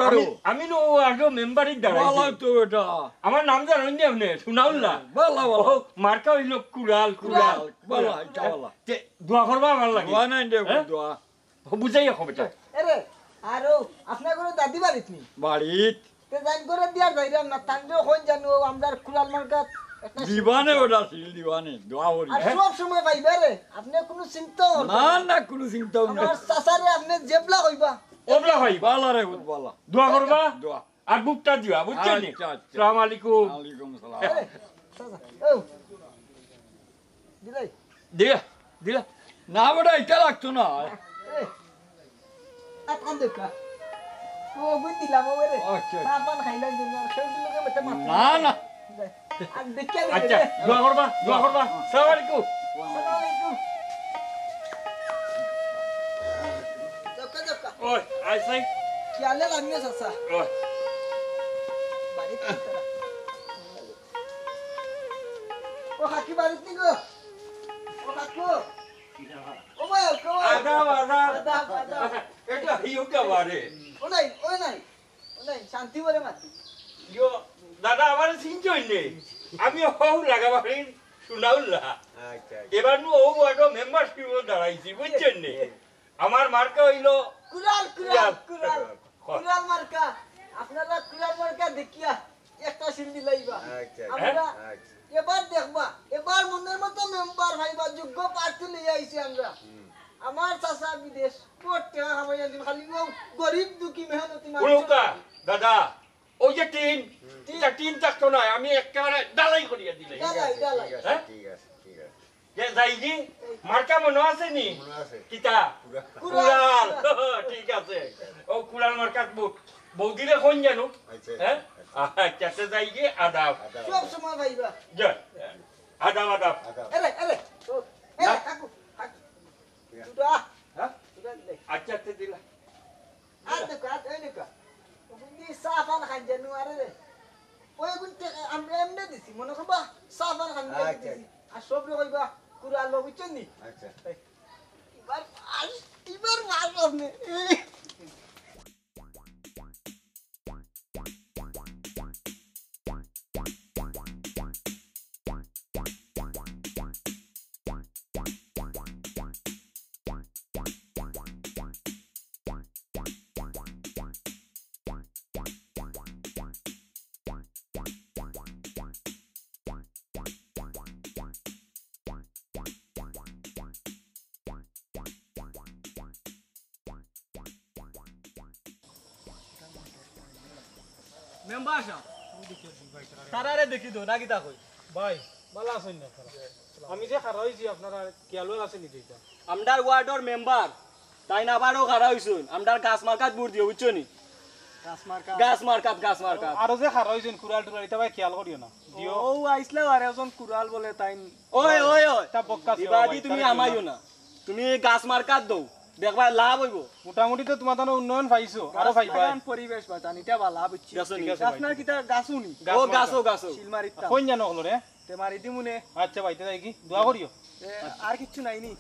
আমি, আমি নু আগেও মেম্বারিত দাঁড়াইছি। ভালা তো বেটা। আমার নাম জানইন নি আপনে? সুনাউল্লাহ। ভালা, ভালা। ও, মার্কা অইলো কুড়াল, কুড়াল। ভালা, ইটা ভালা। তে, দোয়া করবা আমার লাগি। দোয়া নাই দে, হ্যাঁ? দোয়া। ও, বুঝাইয়া কও বেটা। এরে, আর ও, আপনার ঘরো দাদি বাড়িত নি? বাড়িত। তে যাইন করে দিয়ার যাইরাম না, তানরে কইন জানো, ও আমরার কুড়াল মার্কাত একটা দিবানে সিল। ওটা সিল দিবানে, দোয়া করি। আর সব সময় পাইবা রে, আপনে কুনু চিন্তা করবা না। না, না, কুনু চিন্তাও নাই। আমার চাচারে আপনে যেবলা কইবা। ওবলা কইবা। বালা রে, বহুত বালা। দোয়া করবা? দোয়া। আর ভুটটা দিবা, বুঝছইন নি? আচ্ছা, আচ্ছা। আসসালামু আলাইকুম। ওয়ালাইকুম সালাম। আরে, চাচা, ও। দিলাই? দিলা, দিলা। না বেটা, ইটা লাগতো না। এ, আত খান দেখা। ও, গুণ দিলাম, ও রে। আচ্ছা। চা পান খাইলাম, দিন আর কেউ দিল না, বেটা, মাথা না, না। আর দেখিয়া দিলে আচ্ছা, রে। দোয়া করবা, দোয়া করবা। আসসালামু আলাইকুম। আসসালামু আলাইকুম। দক্কা, দক্কা। ওই, আইসাই। খেয়ালে লাগবে, চাচা। ওই। বাড়িত তারা। ও কাকি বাড়িত নি গো? ও কাকু। ও ভাই, ও ভাই। আদাব, আদাব। আদাব, আদাব। এটা হিউকা বারে। ও নাই, ও নাই। ও নাই, শান্তি করে মাতি। ইয়ো, দাদা, আমারে চিনছইন নি? আমি হউ লাগা বাড়ির সুনাউল্লাহ। আচ্ছা, আচ্ছা। এবার নু ও ওয়ার্ডো মেম্বারশিপও দাঁড়াইছি, বুঝছইন নি? আমার মার্কা অইলো কুড়াল, কুড়াল, কুড়াল। কুড়াল। হ। কুড়াল মার্কা। আপনারা কুড়াল মার্কা দেখিয়া একটা সিল দিলাইবা। আচ্ছা, আমরা আচ্ছা। এবার দেখবা, এবার মনের মতো মেম্বার পাইবা, যোগ্য প্রার্থী লইয়া আইছি আমরা। হুম। আমার চাচা বিদেশ, কোট টেকা খামাইয়া দিন, খালি ও গরিব দুঃখী মেহনতি মানুষ। উলুকা, দাদা, ওই যে টিন, হুম। টিন। এটা টিন থাকতো না, আমি একেবারে ডালাই করিয়া দিলাই। ডালাই, ঠিক আছে, ডালাই। ঠিক আছে, হ্যাঁ? ঠিক আছে, ঠিক আছে। যে যাইগি, মার্কা মনো আছে নি? মনো আছে। কিতা? কুড়াল। কুড়াল। কুড়াল। ঠিক আছে। ও কুড়াল মার্কাত ভুট। বৌদিরে কইন জানো? আচ্ছা, হ্যাঁ? আচ্ছা। আচ্ছা, তে যাইগি, আদাব। আদাব, সব আদাব। সময় পাইবা। যা। আদাব, আদাব। আদাব। এরে, এরে, ও, এরে, না। কাকু, কাকু। ঠিক আছে। দুটা। হ্যাঁ? দুটা দে। আচ্ছা, তে দিলা। আর দেখো, আর এই দেখো। ওগুলি চা পান খান যে নুয়ারে রে। ওই গুণ তে-, আমরা এমনে দিছি, মনে করবা, চা পান খান আচ্ছা। দিছি। আর সব লোক কইবা, কুড়াল লোক, বুঝছইন নি? আচ্ছা। এই, এবার মাস, এবার মাস আপনি। মেম্বার সাব, তারারে দেখি তো, না কিতা কই? ভাই, ভালা আছইন নি আপনারা? আমি যে খাড়া অইছি, আপনারা খেয়াল আছে নি যেটা? আমরার ওয়ার্ডর মেম্বার, তাইন আবারও খাড়া অইছইন। আমরার গাছ মার্কাত ভোট দিও, বুঝছো নি? গাছ মার্কা। গাছ মার্কাত, গাছ মার্কাত। আরো যে খাড়া অইছইন, কুড়াল টুড়াল, ইটা ভাই খেয়াল করিও না। দিও। ও আইছলা আর একজন কুড়াল বলে তাইন। ওই, ওই, ওই। তা বক্কা দিবা দি তুমি আমাইও না। তুমি গাছ মার্কাত দেও। দেখবা লাভ অইবো। মোটামুটি তো তুমার তানো উন্নয়ন পাইছো, আরো গাছ পাইবা। লাগান পরিবেশ বাঁচান, ইটা ভালা, বুঝছি। গাছও নি। ঠিক আছে, গাছ ভাই। না কিতা গাছও নি। ও, গাছ মার্কা। গাছও, গাছও। সিল মারি দিতাম। কইন জানো হলো রে? তে মারি দিমু নে। আচ্ছা ভাই, তে যাই কি? দোয়া করিও। এ, আর কিচ্ছু নাই নি।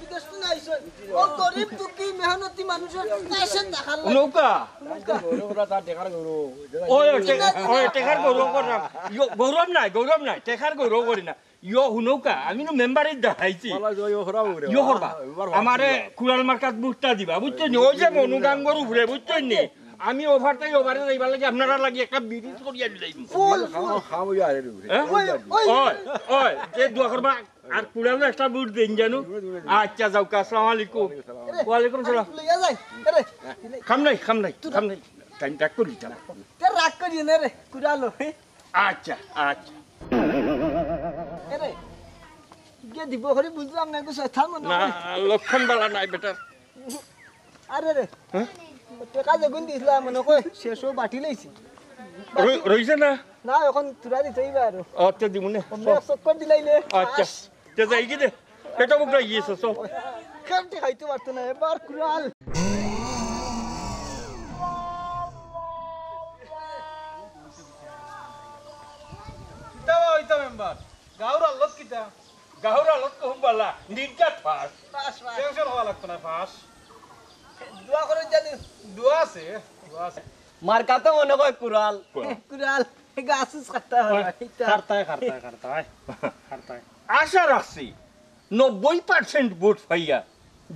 বিদেশ তো নাই, শোন। ও গরিব দুঃখী মেহনতি মানুষের দেশে দেখার লাগে। নৌকা। গৌরব ওরা তার টেকার গৌরব। ওই, ওই, টেকা-, ওই, টেকার গৌরব করলাম। ইয়ো, গৌরব নাই, গৌরব নাই, টেকার গৌরব করি না। ইয়ো, হুনৌকা, আমি নু মেম্বারে দেখাইছি। বালা, ইয়ো, ইয়ো, হরাও রে। ইয়ো, হরবা। এবার ভাবছি আমারে না। কুড়াল মার্কাত ভোটটা দিবা, বুঝছো নি? ওই যে মনুগাঙ্গর উপরে, বুঝছো নি? আমি ওভার তাই ওভারে যাইবার লাগি আপনারা লাগি একটা ব্রিজ করিয়া দিলাইমু। ফুল, খাওয়া, ফুল। খাওয়া, ইয়া, আরে রে। হ্যাঁ? ওই, ওই। ওই, ওই, যে দোয়া করবা, আর কুড়ালো একটা ভোট দেন জানো। আচ্ছা, যাও, আসসালামু আলাইকুম। ওয়ালাইকুম সালাম। আরে, লইয়া যাই। আরে, খাম নাই, খাম নাই, খাম নাই। টাইমটা করি যাও। তে রাগ করিও না রে, কুড়ালো। আচ্ছা, আচ্ছা। এরে, গিয়ে দিব করি বুঝলাম না, এগু শয়তান মনে না, হয়। লক্ষণ বালা নাই বেটার। আরে রে, হ্যাঁ? টেকা যেগুন দিছিলাম মনে কয় শেষও বাটি লইছি। রই-, রইছে না? না, এখন তুরা দিতেই পারো। আচ্ছা, দিমুনে। অন্য এক চক্কর দিলাইলে। আচ্ছা, আস। তে যাই কি দে? পেটো ভুক লাগি গেছে, চল। খেমটি খাইতে পারতো না, এবার কুড়াল। কিতা বা হইতা মেম্বার? গাউর আল্লত কিতা? গাউর আল্লত তো খুব বালা, নির্ঘাত পাস। Pass, pass. টেনশন হওয়া লাগতো না, পাস। দোয়া করে জানি। দোয়া আছে, দোয়া আছে। মার্কা তো মনে হয় কুড়াল। কুড়াল। কুড়াল, গাছ উস কাটতে হয়। খারতায়, খারতায়, খারতায়, খারতায়। আশা রাখছি নব্বই পার্সেন্ট ভোট পাইয়া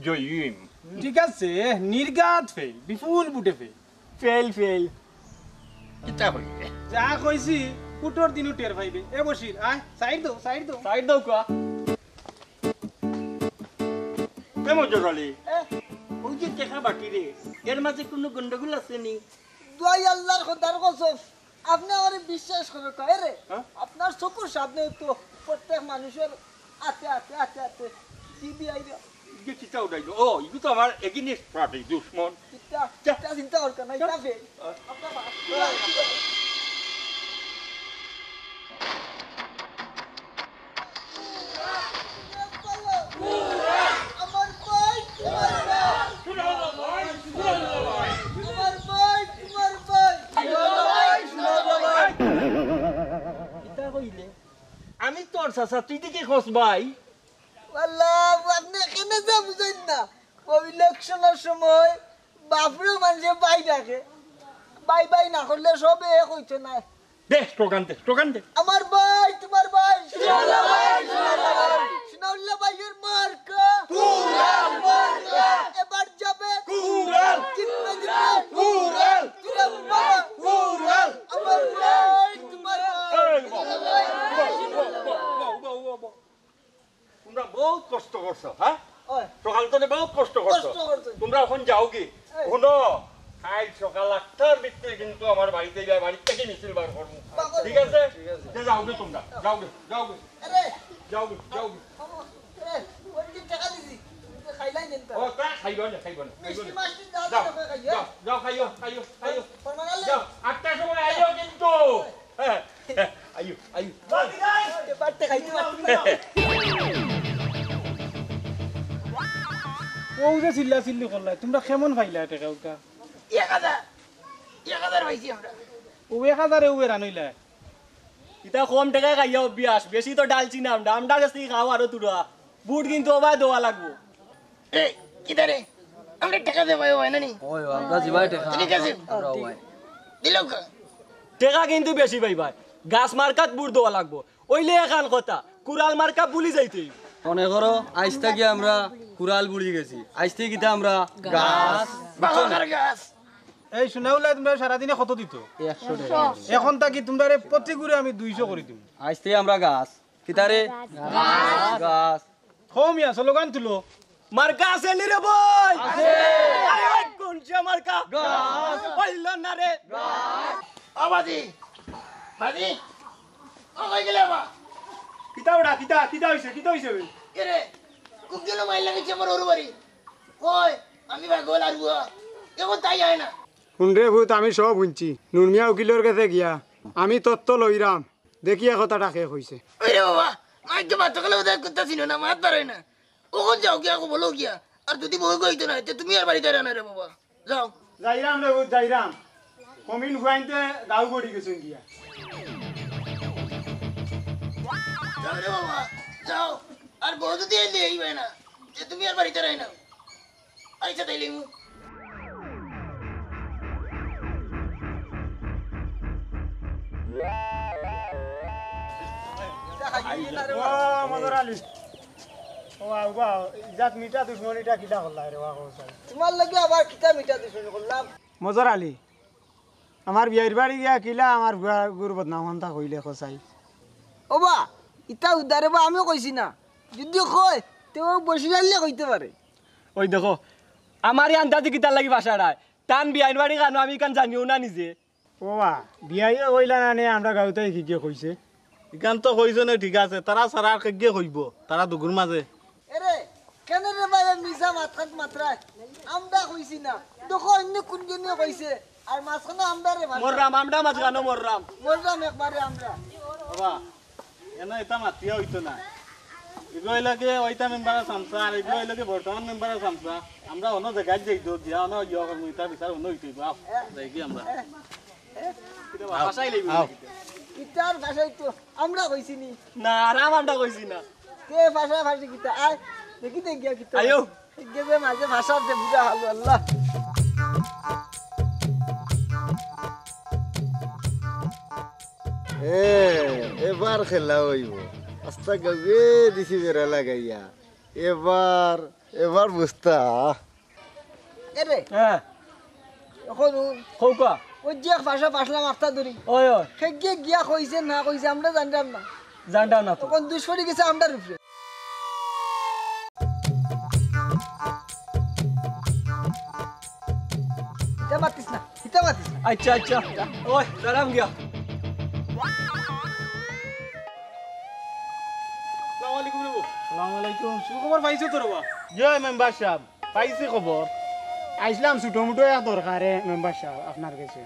জয়ী অইম। ঠিক আছে, নির্ঘাত ফেল, বিপুল ভোটে ফেল। Fail, fail. কিতা কইলে? যা কইছি, ভোটর দিনও টের পাইবে। এ বশির, আয়, সাইড দাও, সাইড দাও। সাইড দাও কা? এ মজর আলী, এ? ওই যে টেকা বাটি রে, এর মাঝে কোনো গন্ডগোল আছে নি? দোয়াই আল্লাহর খোদার কসম, আপনে আমারে বিশ্বাস করো কা, এরে? হ্যাঁ? আপনার চকুর সামনে তো প্রত্যেক মানুষের আতে, আতে, আতে, আতে, দিবি আইরা। ইগে কিতা উঠাইলো? ও, ইগু তো আমার against party, দুশমন। কিতা, যা। কিতা চিন্তা করতে নাই, যা। যাবে। আহ। আপনার বাপ। আমার ভাই, তোমার ভাই। আমার ভাই, তোমার ভাই। কিতা কইলে? আমি তোর চাচা, তুই দেখি খোঁজ ভাই। আল্লাহ, আপনে কেনে যে বুঝইন না। ওই ইলেকশনের সময় বাপরে মানুষে ভাই ডাকে। ভাই ভাই না করলে সবে এক হইতো না। দে, স্লোগান দে, স্লোগান দে। আমার ভাই, তোমার ভাই। সোনাউল্লাহ ভাই, সোনাউল্লাহ ভাই। সোনাউল্লাহ ভাইয়ের মার্কা। কুড়াল মার্কা। এবার যাবে। কুড়াল। জিতবে, জিতবে। কুড়াল। কুড়াল। কুড়াল। আমার ভাই, তোমার ভাই। এই বাবা, বাবা, বাবা। তোমরা বহুত কষ্ট করছো, হ্যাঁ? ওই। সকাল থেকে বহুত কষ্ট করছো। কষ্ট করছো। তোমরা এখন যাও কি? এই। হুনো, কাইল সকাল আটটার ভিতরে কিন্তু আমার বাড়িতে যাই, বাড়ি থেকে মিছিল বার করবো। বাবা। ঠিক আছে? ঠিক আছে। যে যাও গে তোমরা, যাও গে, যাও গে। আরে। যাও গে, যাও গে। বাবা, এ, ওই যে টাকা দিছি, তুই তো খাইলাই কিন্তু। ও, তা খাইবা না, খাইবা না, খাইবা মিষ্টি না। মাস্টি যা যা, যা, খাইয়া। যাও, যাও, খাইও, খাইও, খাইও। ফরমান আনলে? যাও, আটটার সময় আইও কিন্তু। হ্যাঁ, হ্যাঁ, আইও, আইও। এ, বাড়তে খাইতে পারবি না। ও যে চিল্লা চিল্লি করলাই, তোমরা কেমন পাইলা টেকা উকা? এক হাজার, এক হাজার পাইছি আমরা। ও এক হাজারে ও বেরান অইলা। ইতা কম টেকায় খাইয়া অভ্যাস, বেশি তো ডালছি না আমরা, আমরা গেছি খাও আরো তুরা। ভোট কিন্তু ওবায় দেওয়া লাগবো। এ, কিতা রে? আমরা টেকা দে ভাই, হয় না নি? ওই, আমরা জিবাই টেকা। ঠিক আছে। আমরা ওবায়। দিল কা? টেকা কিন্তু বেশি পাইবায়। গাছ মার্কাত ভোট দেওয়া লাগবো। অইলে এখান কথা, কুড়াল মার্কা ভুলি যাইতে। মনে করো, আইজ থাকি আমরা কুড়াল ভুলি গেছি। আইজ থাকি কিতা আমরা গাছ। বাগানর গাছ। এই সোনাউল্লায় তোমরা সারাদিনে কত দিত? একশো টেকা। এখন থাকি তোমরারে প্রতি গুড়ে আমি দুইশো করি দিমু। আইজ থাকি আমরা গাছ। কিতারে? গাছ। গাছ। কও মিয়া, স্লোগান তুলো। মার্কা আছে নি রে ভাই? আছে। আরে ওই কোন সে মার্কা? গাছ। পাইল না রে। গাছ। ও বাজি, বাজি, ও কই গেলে বা? কিতা ওটা? কিতা, কিতা হইছে? কিতা হইছে বে? এরে, কুকিলো মাইল লাগিছে আমার ওর বাড়ি। কই, আমি ভাই গোল আর হুয়া। এখন তাই হয় না। হুন রে ভূত, আমি সব হুনছি। নুরমিয়া উকিলর গেছে গিয়া আমি তত্ত্ব লইরাম। দেখিয়া কথাটা কে কইছে। ওই রে বাবা, মাইকে মাত করলে ওদের কথা চিনো না, মাত পারে না। ওখান যাও গিয়া, ওকে বলো গিয়া। আর যদি বউ কইতো না, তে তুমি আর বাড়িত আইরা না রে বাবা। যাও। যাইরাম রে ভূত, যাইরাম। কমিন ফুয়াইন্তে গাউ গড়ি গেছইন গিয়া। যাও রে বাবা, যাও। আর বউ যদি আইলে এই হয় না, তে তুমি আর বাড়িত আইরা না। আচ্ছা, তাইলে ও মজর আলী, ও বা, ও বা, ইজাত মিঠা দুশমনিটা কিলা করলা রে, ওয়া কও চাই। তোমার লগে আবার কিতা মিঠা দুশমনি করলাম? মজর আলী, আমার বিয়াইর বাড়ি গিয়া কিলা আমার ফুয়াগুর বদনাম খান্তা কইলে কও চাই। ও বা, ইতা উদারে বা আমিও কইছি না। যদি কয়, তে ও বসির আলীয়ে কইতে পারে। ওই দেখো, আমার ই আন্দাজি কিতার লাগি ভাষাটায়। তান বিয়াইর বাড়ি কানো আমি ইখান জানিও না নিজে। ও বা, বিয়াইয়ে কইলা না নে, আমরা গাউতাই কিগিয়ে কইছে। ইখান তো কইছো নে, ঠিক আছে, তারা ছাড়া আর কেগিয়ে কইবো, তারা দুগুর মাঝে। এরে, কেনে রে ভাই, মিছা মাতখান মাতরায়? আমরা কইছি না। দেখো, অন্য কুন জনে কইছে, আর মাঝখানো আমরা রে ভাই। মররাম, আমরা মাঝখানো মররাম। মররাম একবারে আমরা। বাবা, এনে ইতা মাতিয়া অইতো না। ইগু অইলাগি অইতা মেম্বারর চামচা, আর ইগু অইলাগি বর্তমান মেম্বারর চামচা। আমরা অন্য জাগাত যাইতো, গিয়া অন্য ইয়া করমু, ইতার বিচার অন্য অইতো, বাপ। যাইগি আমরা। কিতা বা, আও, ভাষাই লইব আও। না কিতা? ইতার ভাষাই তো আমরা কইছি নি। না, আর আমরা কইছি না। তে ভাষা ভাষি কিতা? আয়, দেখি দে গিয়া কিতা। আয়ো। গেছে মাঝে ভাষার যে বুঝা হলো, আল্লাহ। এ, এবার খেলা অইবো। আস্তা গাউয়ে দিছি বেড়া লাগাইয়া। এবার, এবার বুঝতা। এরে, হ্যাঁ। এখন ও কউক্কা। ওই যে এক ভাষা ভাষলা মাথা ধরি। ওই, ওই। কেগিয়ে গিয়া কইছে না কইছে, আমরা জানতাম না। জানতাম না তো। এখন দুশমনি গেছে আমরার উপরে। ইতা মাতিস না, ইতা মাতিস না। আচ্ছা, আচ্ছা। ওই, দাঁড়াম গিয়া। আসসালামু আলাইকুম রে বা। আসসালামু আলাইকুম। সুখবর পাইছো তো রে বা? জি অয় মেম্বার সাব, পাইছি খবর। আইছলাম ছোটো মোটো এক দরকারে মেম্বার সাব আপনার গেছে।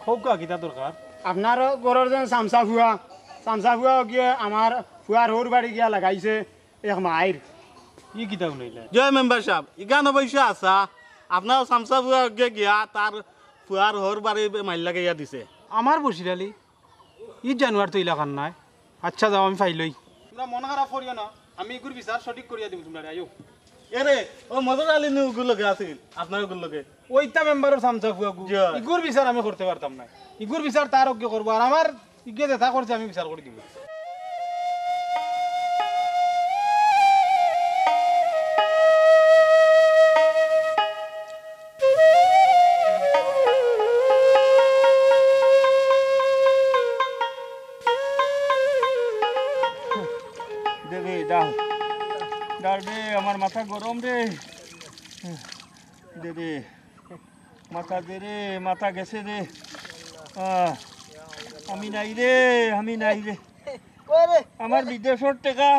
কউক্কা কিতা দরকার? আপনার ঘরর যেন চামচা ফুয়া, চামচা ফুয়া গিয়া আমার ফুয়ার হউর বাড়ি গিয়া লাগাইছে এক মাইর। ই কিতা হুনাইলা? জি অয় মেম্বার সাব, ইখান অবশ্য হাছা। আপনার চামচা ফুয়া গিয়া গিয়া তার ফুয়ার হউর বাড়ি মাইর লাগাইয়া দিছে। আমার বসির আলী, ই জানোয়ার তো ইলাখান নায়। আচ্ছা, যাও, আমি ফাইলই। তুমরা মন খারাপ করিও না, আমি ইগুর বিচার সঠিক করিয়া দিমু তুমরারে, আইও। এরে, ও মজর আলী নু ইগুর লগে আছিল, আপনার ইগুর লগে। ওইতা মেম্বারর চামচা ফুয়াগু। জি। ইগুর বিচার আমি করতে পারতাম না। ইগুর বিচার তার অগ্গে করবো, আর আমার ইগে যেতা করছে আমি বিচার করি দিমু। দে রে, ডাল। ডাল রে, আমার মাথা গরম রে। দে রে। মাথা দে রে, মাথা গেছে রে। আহ, আমি নাই রে, আমি নাই রে। কই রে? আমার বিদেশর টেকা।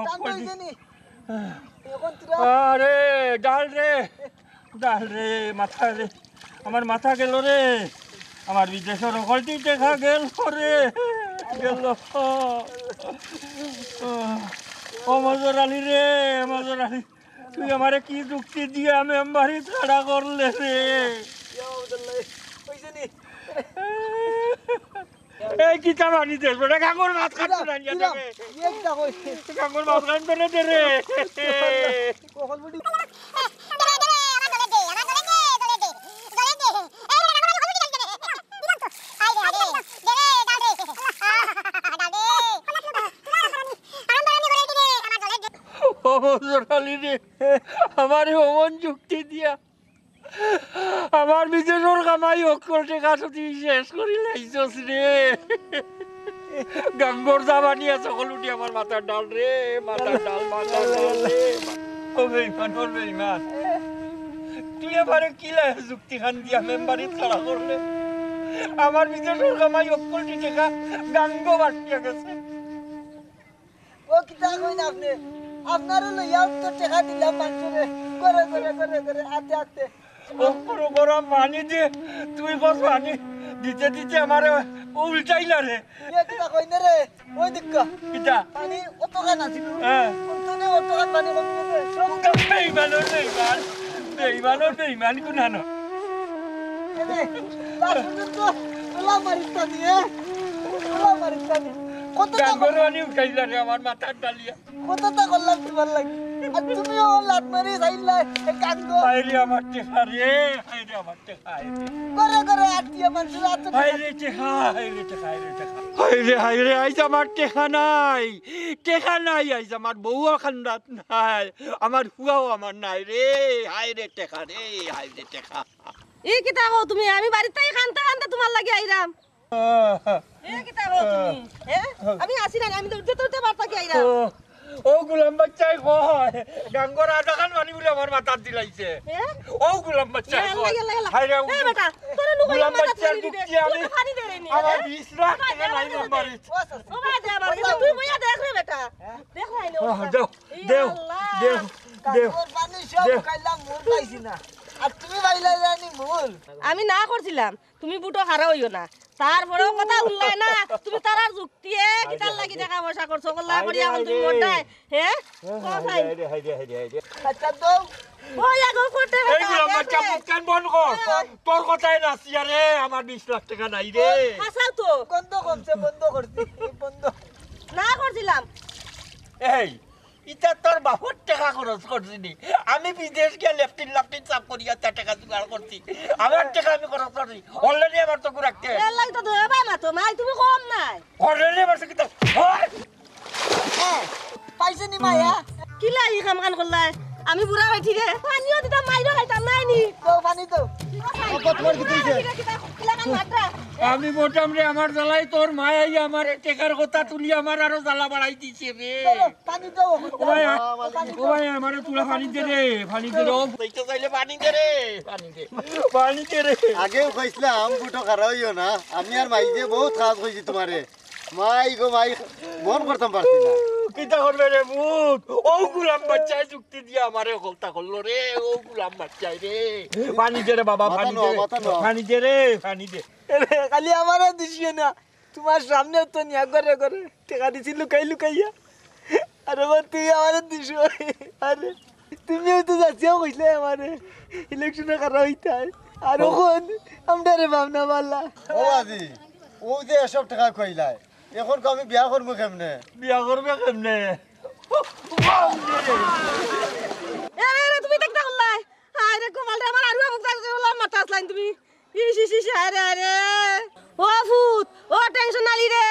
টান পাইছে নি? এখন তোরা আরে, ডাল রে। ডাল রে, মাথা রে, আমার মাথা গেল রে, আমার বিদেশর হকলটি দেখা গেল রে, গেল। ও মজর আলী রে, মজর আলী, তুই আমারে কি যুক্তি দিয়া মেম্বারি ছাড়া করলে রে? এই কিতা বানি দেশ বেটা, গাঙ্গর মাছ খাচ্ছ না, কিরা? ইয়ে কিতা কই? গাঙ্গর মাছ খান করে দে রে। কখন বুঝি? ও মজর আলী রে, আমারে অমন যুক্তি দিয়া আমার বিদেশর কামাই হকল টেকা তুই শেষ করি লাইছস রে। গাঙ্গর জামানি আছে, হকল উঠি আমার মাথার ডাল রে, মাথার ডাল, মাথার ডাল রে। ও বেইমান, ও বেইমান। তুই আমারে কিলা যুক্তি খান দিয়া মেম্বারিত খাড়া করলে? আমার বিদেশর কামাই হকল টেকা গাঙ্গ বাটিয়া গেছে। ও কিতা কইন আপনে? আপনারে লইয়া তো টেকা দিলাম মানষরে। করে, করে, করে, করে, আতে, আতে। ও বড় বড় পানি দে, তুই বস পানি দিতে দিতে আমারে উল্টাইলা রে। এ কিতা কইন রে? ওই দিক্কা। কিতা? পানি অতখান আছিল। হ্যাঁ। অতনে অতখান পানি কমছে। সব বেইমান, বেইমান। বেইমান, বেইমান কুনানো। এ রে, তার সঙ্গে তো ওলা মারিস না দিয়ে। ওলা মারিস না দিয়ে। কত গাঙ্গর পানি উঠাইলা রে আমার মাথার ডালিয়া। কতটা করলাম তোমার লাগি? আর তুমিও লাত মারি যাইলা, এ গাঙ্গো। হায় রে আমার টেকা রে, হায় রে আমার টেকা, হায় রে। করে করে আত্মীয় মানুষের আত্মীয়। হায় রে টেকা, হায় রে টেকা, হায় রে টেকা। হায় রে, হায় রে, আইজ আমার টেকা নাই, টেকা নাই, আইজ আমার বউও খান্দাত নাই, আমার ফুয়াও আমার নাই রে, হায় রে টেকা রে, হায় রে টেকা। ই কিতা কও তুমি? আমি বাড়িত থাকি কানতে কানতে তুমার লাগি আইরাম। এ কিতা কও তুমি? হে? আমি আছি না, আমি তো উঠতে উঠতে বাড়িত থাকি আইরাম। ও, ও গুলাম বাচ্চায় কয়, গাঙ্গর আধা খান পানি বুলে আমার মাথাত দিলাইছে। হে? ও গুলাম বাচ্চায় কয়। ইয়াল্লা, ইয়াল্লা, ইয়াল্লা। হায় রে, এ বেটা, তোরে নুকাইয়া গুলাম মাথাত বাচ্চার পানি দিতে। দুঃখে আমি তোরে পানি দেরে নি, আমার হে? বিশ লাখ টেকা নাই নাম্বারে। ও বাবা, দে আমার কাছে, তুই বইয়া দেখ রে বেটা। দেখ না, আহ, দেও, দেও, ইয়াল্লা। দেও, দেও। গাঙ্গর পানি সব দেও। খাইলাম, মূল পাইছি না। আর তুমি পাইলায় জানি মূল। আমি না করছিলাম, তুমি বুটো খাড়া অইও না। তারপরেও কথা হুনলায় না, তুমি তারার যুক্তিয়ে কিতার লাগি টেকা পয়সা খরচ করলায়, হায় রে, করিয়া এখন হায় তুমি রে। মরতায়, হে? হায় রে, হায় রে, হায় রে, হায় রে। আচ্ছা, তো। ওই আগো করতে এই বেটা, গুলাম বাচ্চা, মুখ কান বন্ধ কর। হ্যাঁ। তোর কথায় নাচিয়া রে, আমার বিশ লাখ টেকা নাই রে। হাসাও তো। বন্ধ করছে, বন্ধ করছে, বন্ধ। না করছিলাম। এই, ইতা তোর বাপর টেকা খরচ করছি নি। আমি বিদেশ গিয়া লেফটিন লাফটিন সাফ করিয়া তা টেকা জোগাড় করছি। আমার টেকা আমি খরচ করছি। Already আমার তো রাখতে। এর লাগি তো দয়া পায় না তো, মাই তুমি কম নাই। Already আমার সাথে তো, ওই! এ, পাইছে নি মায়া? কিলা ই কাম কান করলায়? আমি বুড়া বেটি রে। পানিও দিতাম, মাইরও খাইতাম, নাই নি? তো পানি তো। আব্বা, তোমার কি হইছে? কিলা কান মাতরা? আমি মরতাম রে, আমার জ্বালায় তোর মায় আইয়া আমার টেকার কথা তুলি আমার আরো জ্বালা বাড়াই দিছে রে। চলো, পানি দাও। ও ভাই, আ-, ও ভাই, আমারে তুলা পানি দে রে, পানি দে রে। ও, চাইতে চাইলে পানি দে রে, পানি দে। পানি দে রে। আগেও কইছিলাম, বুটো খাড়া অইও না। আমি আর মাইজে বহুত কাজ কইছি তোমারে। মাই গো মাই, মন করতাম পারছি না। কিতা করবে রে ভূত? ও গুলাম বাচ্চায় যুক্তি দিয়া আমারে হকলতা করলো রে, ও গুলাম বাচ্চায় রে। পানি দে রে বাবা, মাথা পানি দে রে। পানি দে রে, পানি দে। এরে, খালি আমারে দিছিও না, তোমার সামনে তো নিয়া ঘরে ঘরে টেকা দিছি লুকাই লুকাইয়া। আরে বা, তুমি আমারে দিছো। আরে, তুমিও তো যাচিয়াও কইছলায় আমারে, ইলেকশনে খাড়া অইতায়। আর অখন আমরারে ভাবনা মারলা। ও আজি, ও যে এসব টেকা কইলায়, অখন কও আমি বিয়া করমু কেমনে? বিয়া করবে কেমনে? এরে, এরে, তুমি দেখতে করলায়। হায় রে, কপাল রে, আমার আরুয়া মুখ দেখতে করলায়, মাথা আসলাইন তুমি। ইস, ইস, ইস, আরে, আরে। ও ফুত, ও টেনশন আলি রে।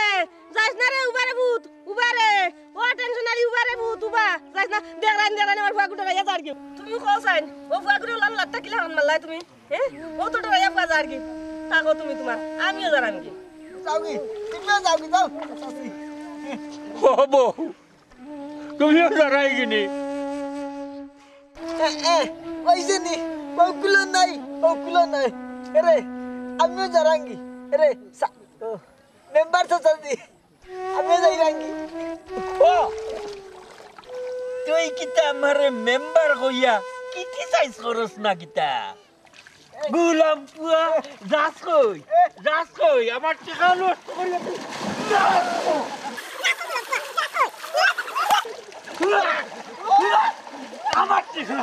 যাইস না রে, উবা রে ফুত, উবা রে। ও টেনশন আলি, উবা রে ফুত, উবা। যাইস না, দেখরাইন, দেখরাইন, আমার ফুয়াগুটা গাইয়া যার গিয়ে। তুমি কও চাইন, ও ফুয়াগুটা লাল লাত্তা কিলা হান মারলায় তুমি? হ্যাঁ? ও তো ডরাইয়া ফুয়া যার গিয়ে। থাকো তুমি তোমার, আমিও যারাম গি। যাও গি, তুমিও যাও গি, যাও। ও বউ, তুমিও যারায় গি নি? এ, এ, অইছে নি? অগুলো নাই, অগুলো নাই। এরে, আমিও যারাম গি। এরে, সা-, ও, মেম্বার চাচাজি, আমিও যাইরাম গি। ও, তুই কিতা আমারে মেম্বার কইয়া criticize করস না কিতা? গুলাম পুয়া, যাস কই? যাস কই? আমার টেকা নষ্ট করিয়া তুই যাস কই? আমার টেকা।